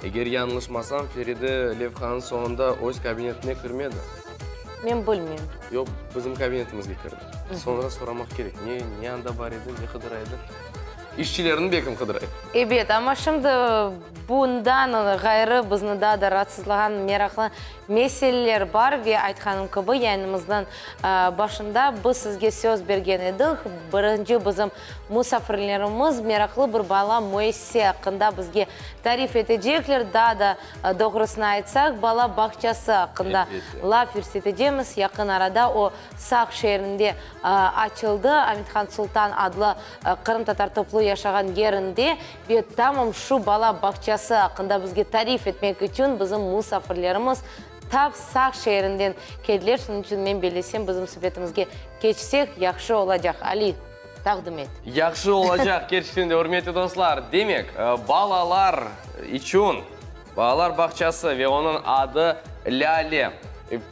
Eger yañlışmasam, Feride levhanıñ soñunda öz kabinetine kirmedi. Men bilmeyim. Yoq, bizim kabinetimizge kirdi. Soñra soramaq kerek, ne, ne anda bar edi, ne qıdıra edi? İşçilerni belkim qıdıra edi. Ebet, amma şimdi bundan ğayrı bizni daa da raatsızlağan meraqlı meseleler bar ve aytqanım kibi, yayınımıznıñ başında biz sizge söz bergen edik, birinci bizim musafirlerimiz meraqlı bir bala müessise aqqında bizge tarif etecekler, daa da doğrusını aytsaq, bala bağçası aqqında laf yürsetecemiz. Yaqın arada o, Saq şeerinde açıldı, Amethan Sultan adlı qırımtatar toplu yaşağan yerinde ve tamam şu bala bağçası aqqında bizge tarif etmek içün bizim musafirlerimiz tap Saq şeerinden keldiler. Şunıñ içün men bellesem, bizim subetimizge keçsek, yahşı olacaq. Ali, taqdim et. Yahşı olacaq, kerçekten de, ürmetli dostlar. Demek, balalar içün balalar bağçası ve onıñ adı Lâle.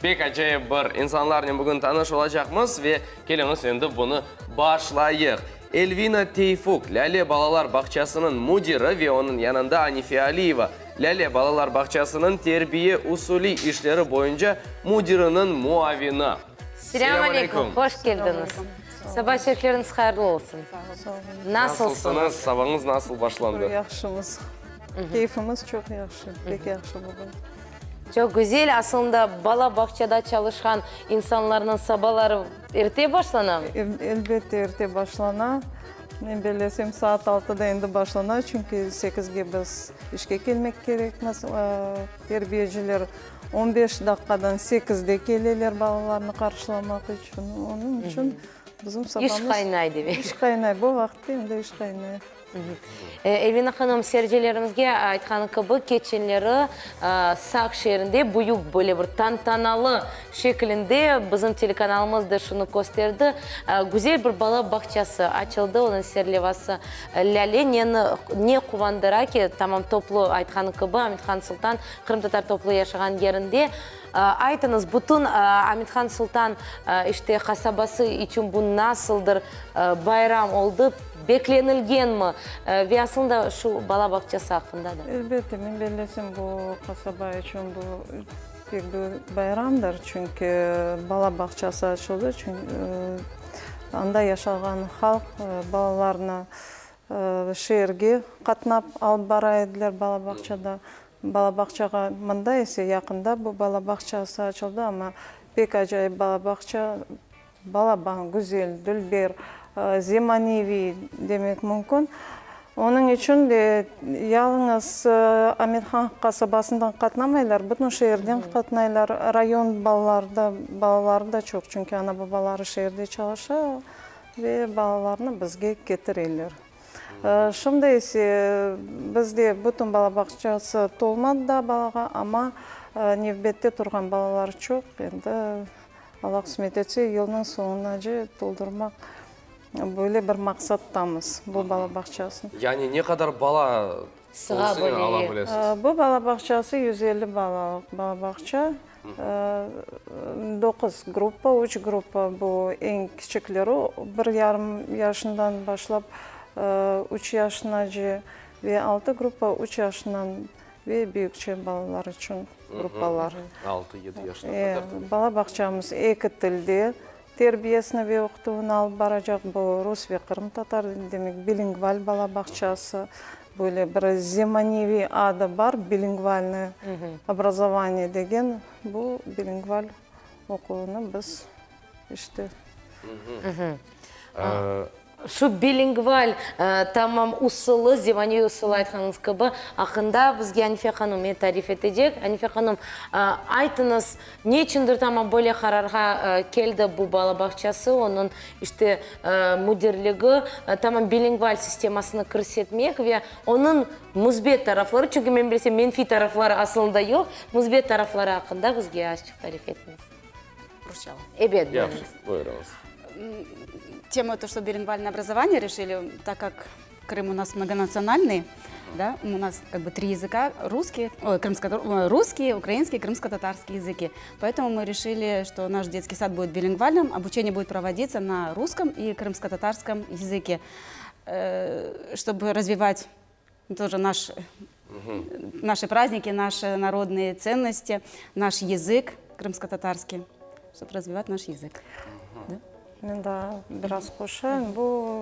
Pek acayip bir insanlarnen bugün tanış olacaqmız ve keliñiz endi bunı başlayıq. Elvina Teyfuk, Lâle balalar bağçasınıñ müdiri ve onıñ yanında Anife Aliyeva, Lâle balalar bağçasınıñ terbiye usuliy işleri boyunca müdiriniñ muavini. Selâm aleyküm, hoş keldiñiz. Saba şerifleriñiz hayırlı olsun. Nasılsıñız? Sabañız nasıl başlandı? Yahşımız. Keyfimiz çoq yahşı, pek yahşı bugün. Çoq güzel. Aslında bala bağçada çalışqan insanlarnıñ sabaları erte başlanamı? Elbette, erte başlana. Men bellesem, saat altıda endi başlana, çünki sekizge biz işke kelmek kerekmiz. Terbiyeciler on beş daqqadan sekizde keleler balalarnı qarşılamaq içün. Onıñ içün bizim sabamız... İş qaynay demek. İş qaynay. Bu vaqıtta endi iş qaynay. Elvina hanım, seyircilerimizge aytqanı kibi, keçenleri Saq şeerinde büyük böyle bir tantanalı şekilinde bizim telekanalımız da şunı kösterdi, güzel bir bala bağçası açıldı, onıñ serlevası Lâle. Neni, ne quvandıra ki, tamam toplu aytqanı kibi, Amethan Sultan qırımtatar toplu yaşağan yerinde. Aytıñız, bütün Amethan Sultan, işte, qasabası içün bu nasıldır bayram oldı? Beklenilgenmi? Ve aslında şu bala bağçası aqqında da. Elbette, men bellesem, bu qasaba içün bu pek büyük bayramdır, çünki bala bağçası açıldı, anda yaşağan halq balalarını şeerge qatnap alıp bara ediler bala bağçada, bala bağçağa. Mında ise yaqında bu bala bağçası açıldı, amma pek acayip bala bağça. Balaban, güzel, dülber, zemaneviy demek mümkün. Onıñ içün de yalıñız Amethan qasabasından qatnamaylar, bütün şeerden qatnaylar, rayon balaları da, balaları da çoq, çünki ana-babaları şeerde çalışa ve balalarını bizge ketireler. Şimdi ise bizde bütün bala bağçası tolmadı daa balağa, amma nevbette turğan balalar çoq, endi Alla qısmet etse, yılnıñ soñunace toldurmaq, böyle bir maqsattamız bu bala bağçasını. Yani ne qadar bala tolusınen ala bilesiz? Bu bala bağçası 150 balalıq bala bağça. Doquz gruppa, üç gruppa bu eñ kiçikleri, bir yarım yaşından başlap üç yaşınace ve altı gruppa üç yaşından Ve büyükçe balalar içün gruppalar. Altı, yedi yaşına qadar. Bala bağçamız eki tilde terbiyesini ve oqutuvını alıp baracaq, bu rus ve qırımtatar, demek, bilingval bala bağçası. Böyle bir zemaneviy adı bar, bilingvalnoye obrazovaniye degen, bu bilingval oquvını biz işte. Şu bilingval, tamam usulı, zemaneviy usulı aytqanıñız kibi, aqqında bizge Anife hanım tarif etecek. Anife hanım, aytıñız, ne içündir tamam böyle qararğa keldi bu bala bağçası, onıñ, işte, müdirligi, tamam bilingval sistemasını kirsetmek ve onıñ müsbet tarafları, çünki men bilsem, menfiy tarafları asılında yoq, müsbet tarafları aqqında bizge azçıq tarif etiñiz. Rusçalı. Ebet, buyurıñız. Buyurıñız. Тему то, что билингвальное образование решили, так как Крым у нас многонациональный, да, у нас как бы три языка, русский, ой, крымско, русский, украинский, крымско-татарский языки. Поэтому мы решили, что наш детский сад будет билингвальным, обучение будет проводиться на русском и крымско-татарском языке, чтобы развивать тоже наш. Naşı prazdniki, naşı narodnıye tsennosti, naş yazık krımskotatarskiy, ştob razvivat naş yazık. Men daa biraz qoşayım. Bu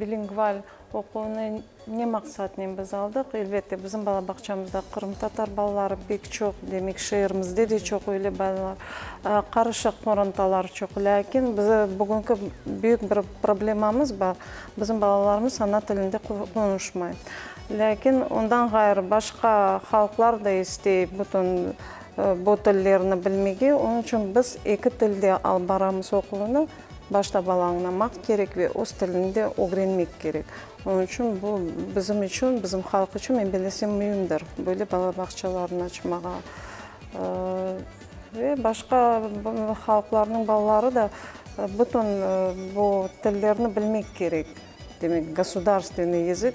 bilingval oquvnı ne maqsatnen biz aldıq? Elbette, bizim bala bağçamızda qırımtatar balaları pek çoq, demek, şeerimizde de çoq öyle balalar, qarışıq qorantalar çoq. Lâkin bugünki büyük bir problemamız bar, bizim balalarımız ana tilinde qonuşmay. Lâkin ondan ğayrı başqa halqlar da istey bütün bu tillerni bilmege. Onıñ içün biz eki tilde alıp baramız oquvnı. Başta bala añlamaq kerek ve öz tilini de ögrenmek kerek. Onıñ içün bu bizim içün, bizim halq içün, men bellesem, müimdir, böyle bala bağçalarını açmağa. Ve başqa halqlarnıñ balaları da bütün bu tillerni bilmek kerek. Demek, gosudarstvenniy yazık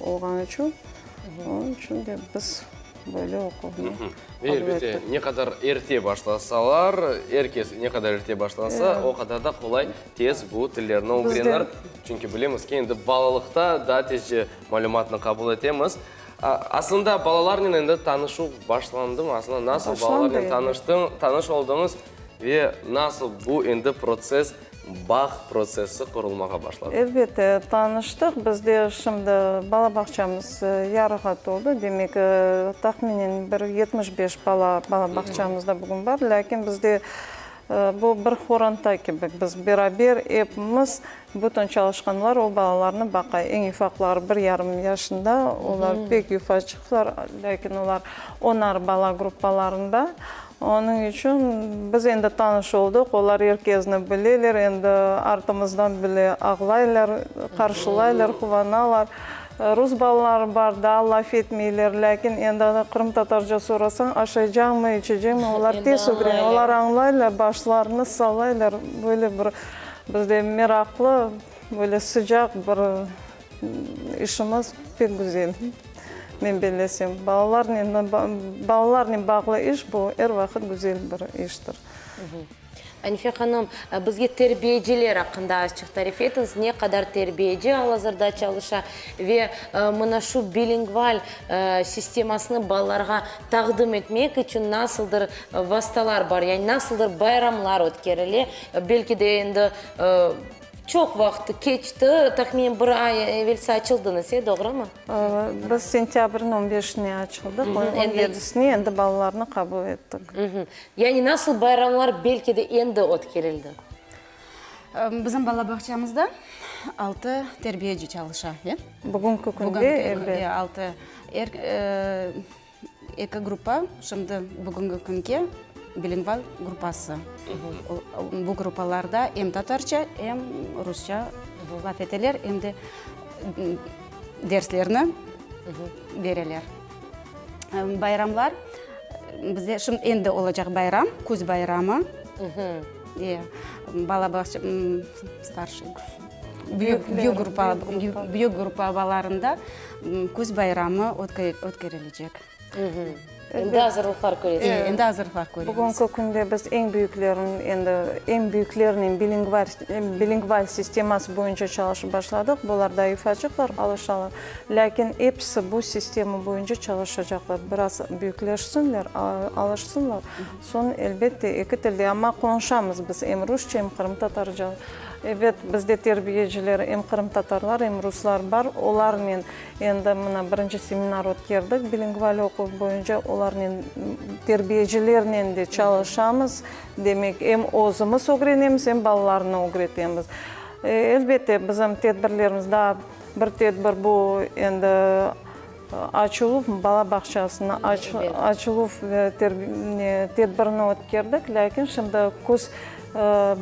olğanı içün, onıñ içün de biz böyle oquvnı Ve elbette, ne qadar erte başlasalar, er kes ne qadar erte başlasa, o qadar da qolay, tez bu tillerni ögrenir. Çünki bilemiz ki, endi balalıqta daa tezce malümatnı qabul etemiz. Aslında balalarnen endi tanışuv başlandımı? Aslında nasıl balalarnen tanıştıñ, tanış oldıñız ve nasıl bu endi protsess Bağ protsessi qurulmağa başladı. Elbette, tanıştıq. Bizde şimdi bala bağçamız yarığa toldı. Demek, tahminen bir 75 bala bala bağçamızda bugün bar. Lâkin bizde bu bir horanta kibi. Biz beraber epimiz, bütün çalışqanlar o balalarnı baqa. Eñ ufaqları bir yarım yaşında, olar pek yufaçıqlar, lâkin olar onar bala gruppalarında. Onıñ içün biz endi tanış oldıq, olar er kezni bileler, endi artımızdan bile ağlaylar, qarşılaylar, quvanalar. Rus balaları bar, daa laf etmeyler, lâkin endi qırımtatarca sorasañ, aşaycaqmı, içecekmi, olar tez ögrene, olar añlaylar, başlarını sallaylar. Böyle bir bizde meraqlı, böyle sıcaq bir İşimiz pek güzel, men bellesem. Balalarnen, balalarnen bağlı iş bu er vaqıt güzel bir iştir. Anife hanım, bizge terbiyeciler aqqında azçıq tarif etiñiz. Ne qadar terbiyeci al-azırda çalışa ve mına şu bilingval sistemasını balalarğa taqdim etmek içün nasıldır vastalar bar, yani nasıldır bayramlar ötkerile? Belki de endi Çoq vaqıt keçti, tahminen bir ay evelsi açıldıñız, e, doğrumı? Biz sentâbrniñ on beşine açıldıq, on yedisine endi balalarnı qabul ettik. Yani nasıl bayramlar belki de endi ötkerildi? Bizim bala bağçamızda altı terbiyeci çalışa, e? Bugünki künde, elbet. Altı. Er, Eki gruppa, şimdi bugünki künge bilingval gruppası. Bu gruppalarda em tatarca, em rusça laf eteler, em de derslerni bereler. Bayramlar, bizde şimdi endi olacaq bayram, küz bayramı. Bala bağça, starşiy, büyük gruppa, büyük gruppa balalarında Küz bayramı ötkerilecek. Endi azırlıqlar köresiñiz. Endi azırlıqlar köremiz. Bugünki künde biz eñ büyüklerin, endi eñ büyüklernen bilingval, bilingval sisteması boyunca çalışıp başladıq. Bular da yufaçıqlar, alışalar. Lâkin episi bu sistema boyunca çalışacaqlar. Biraz büyükleşsinler, alışsınlar. Soñ, elbette, eki tilde, amma qonuşamız biz em rusça, em qırımtatarca. Ebet, bizde terbiyeciler em qırımtatarlar, em ruslar bar. Olarnen endi mına birinci seminar ötkerdik bilingval oquv boyunca. Olarnen, terbiyecilernen de çalışamız. Demek, em özümiz ögrenemiz, em balalarnı ögretemiz. Elbette, bizim tedbirlerimiz daa bir tedbir bu endi Açıluv, bala bağçasını açıluv tedbirini ötkerdik, lâkin şimdi küz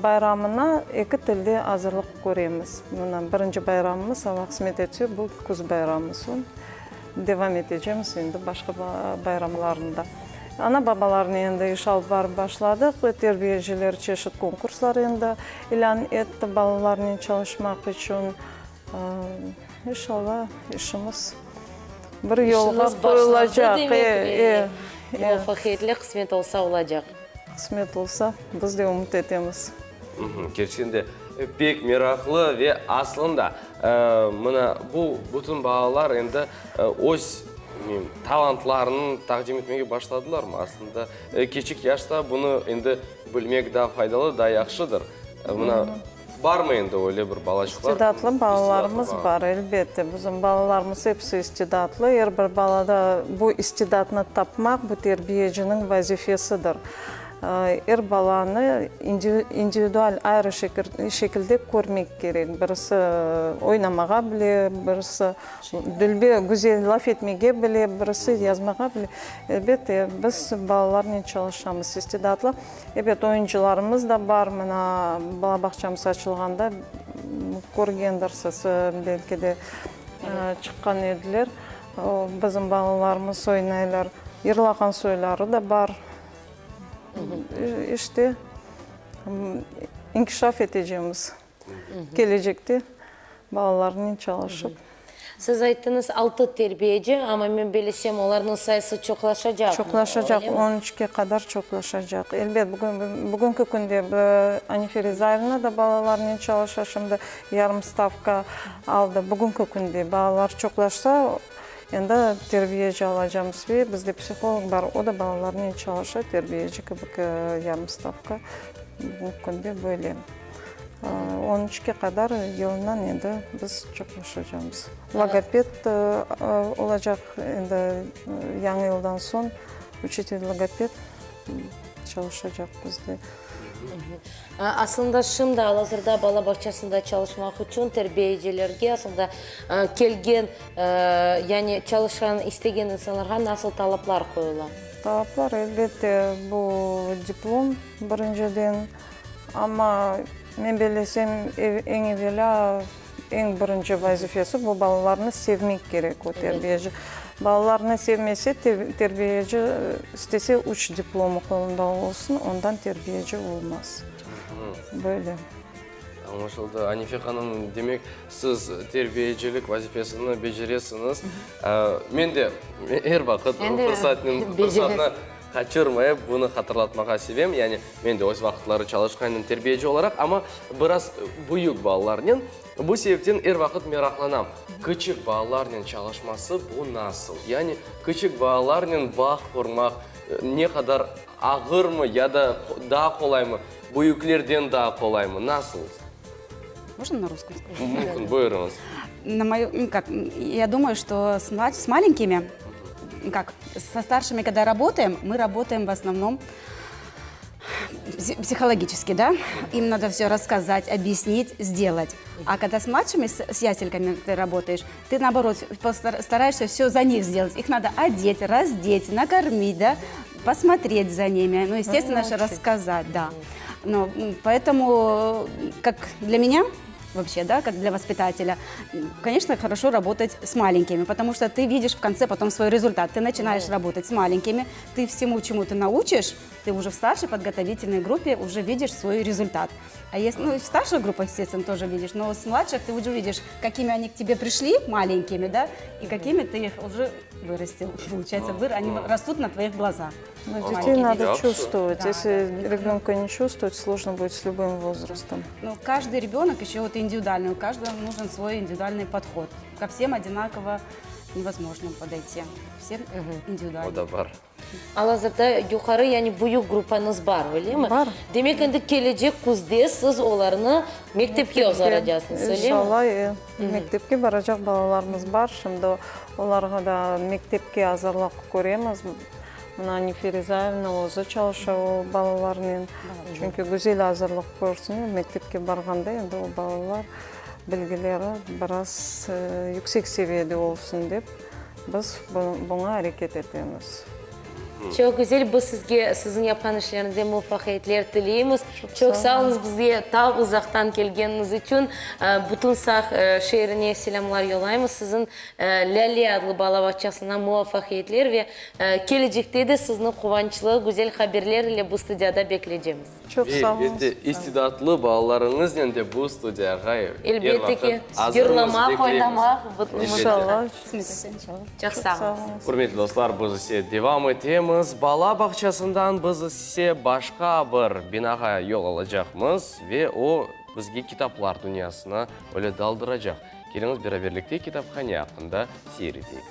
bayramına eki tilde azırlıq köremiz. Mına birinci bayramımız, Alla qısmet etse, bu küz bayramı, soñ devam etecemiz endi başqa bayramlarnı da. Ana-babalarnen endi iş alıp barıp başladıq, terbiyeciler çeşit konkurslar endi ilân etti balalarnen çalışmaq içün. İnşallah, işimiz bir yolğa qoyulacaq. İşiñiz başlandı demek, muvafaqiyetli qısmet olsa olacaq. Qısmet olsa, biz de ümüt etemiz. Kerçekten de. Pek meraqlı ve aslında, mına bu bütün balalar endi öz talantlarını taqdim etmege başladılarmı? Aslında, kiçik yaşta bunı endi bilmek daa faydalı, daa yahşıdır. Mına, barmı endi öyle bir balaçıqlar? İstidatlı balalarımız bar, elbette. Bizim balalarımız episi istidatlı. Er bir balada bu istidatnı tapmaq, bu terbiyeciniñ vazifesidir. Er balanı individual, ayrı şekilde körmek kerek. Birisi oynamağa bile, birisi dülbe, güzel laf etmege bile, birisi yazmağa bile. Elbette, biz balalarnen çalışamız, istidatlı. Ebet, oyuncılarımız da bar. Mına, bala bağçamız açılğanda körgendirsiz, belki de, çıqqan ediler. Bizim balalarımız oynaylar. Yırlağan soyları da bar. İşte, inkişaf etecemiz kelecekte balalarnen çalışıp. Siz ayttıñız altı terbiyeci, amma men bilesem, olarnıñ sayısı çoqlaşacaq. Çoqlaşacaq, on üçke qadar çoqlaşacaq. Elbet, bugünki künde Anife Rizayevna da balalarnen çalışa, şimdi yarım stavka aldı. Bugünki künde balalar çoqlaşsa, Endi terbiyeci alacamız ve bizde psiholog bar, o da balalarnen çalışa, terbiyeci kibi yarım stavka. Bugünki künde böyle. On üçke qadar yılından endi biz çoqlaşacamız. Logoped olacaq endi yañı yıldan soñ, uçitel-logoped çalışacaq bizde. Aslında, şimdi al-azırda bala bağçasında çalışmaq içün terbiyecilerge, aslında, kelgen, yani çalışqan istegen insanlarğa nasıl talaplar qoyula? Talaplar, elbette, bu diplom, birinciden. Amma, men bellesem, eñ evelâ, eñ birinci vazifesi, bu balalarnı sevmek kerek o terbiyeci. Balalarnı sevmese, terbiyeci, istese üç diplomı qolunda olsun, ondan terbiyeci olmaz. Böyle. Añlaşıldı. Anife hanım, demek, siz terbiyecilik vazifesini beceresiñiz. Men de er vaqıt fırsatnı qaçırmayıp, bunı hatırlatmağa sevem. Yani, men de öz vaqıtları çalışqan edim terbiyeci olaraq, amma biraz büyük balalarnen. Bu sebepten er vaqıt meraqlanam, kiçik balalarnen çalışması bu nasıl? Yani, kiçik balalarnen bağ qurmaq ne qadar ağırmı ya da daa qolaymı, büyüklerden daa qolaymı, nasıl? Можно на русском сказать? Mümkün, buyurıñız. На мою, как, я думаю, что с маленькими, как, со старшими, когда работаем, мы работаем в основном психологически, да? Им надо все рассказать, объяснить, сделать. А когда с младшими, с ясельками ты работаешь, ты наоборот стараешься все за них сделать. Их надо одеть, раздеть, накормить, да, посмотреть за ними, ну, естественно, же, рассказать, да. Но, поэтому, как для меня, вообще, да, как для воспитателя, конечно, хорошо работать с маленькими, потому что ты видишь в конце потом свой результат. Ты начинаешь работать с маленькими, ты всему, чему ты научишь, ты уже в старшей подготовительной группе уже видишь свой результат. А если, ну, в старших группах, естественно, тоже видишь, но с младших ты уже видишь, какими они к тебе пришли, маленькими, да, и какими ты их уже вырастил. Получается, они растут на твоих глазах. Но детей надо чувствовать. Да, Если да. ребенка не чувствовать, сложно будет с любым возрастом. Ну, каждый ребенок еще вот индивидуальный, у каждого нужен свой индивидуальный подход. Ко всем одинаково невозможно подойти. Всем индивидуально. O da bar. Al-azırda yuqarı, yani büyük gruppañız bar, öylemi? Bar. Demek, endi kelecek küzde siz olarnı mektepke ozğaracaqsıñız, öylemi? İnşallah, e. Mektepke baracaq balalarımız bar. Şimdi olarğa da mektepke azırlıq köremiz. Mına Anife Rizayevna özü çalışa o balalarnen. Çünki güzel azırlıq körsün, mektepke barğanda endi o balalar bilgileri biraz yüksek seviyede olsun dep, biz buña areket etemiz. Çoq güzel, biz sizge siziñ yapqan işleriñizde muvafaqiyetler tileymiz. Çoq sağ oluñız bizge ta uzaqtan kelgeniñiz içün. Bütün Saq şeerine selâmlar yollaymız. Siziñ Lâle adlı bala bağçasına muvafaqiyetler ve kelecekte de sizni quvançlı, güzel haberler ile bu studiyada bekleycemiz. Çoq sağ oluñız. Ve de istidatlı balalarıñıznen de bu studiyağa er Elbette ki, vaqıt azırmız, yırlamaq, bekleymiz. oynamaq, İnşallah. Çoq sağ oluñız. Ürmetli dostlar, biz ise devam etemiz. Bala bağçasından biz ise başqa bir binağa yol alacaqmız ve o. Bizge kitaplar dünyasına öyle daldıracaq. Keliñiz beraberlikte kitaphane aqqında seyir eteyik.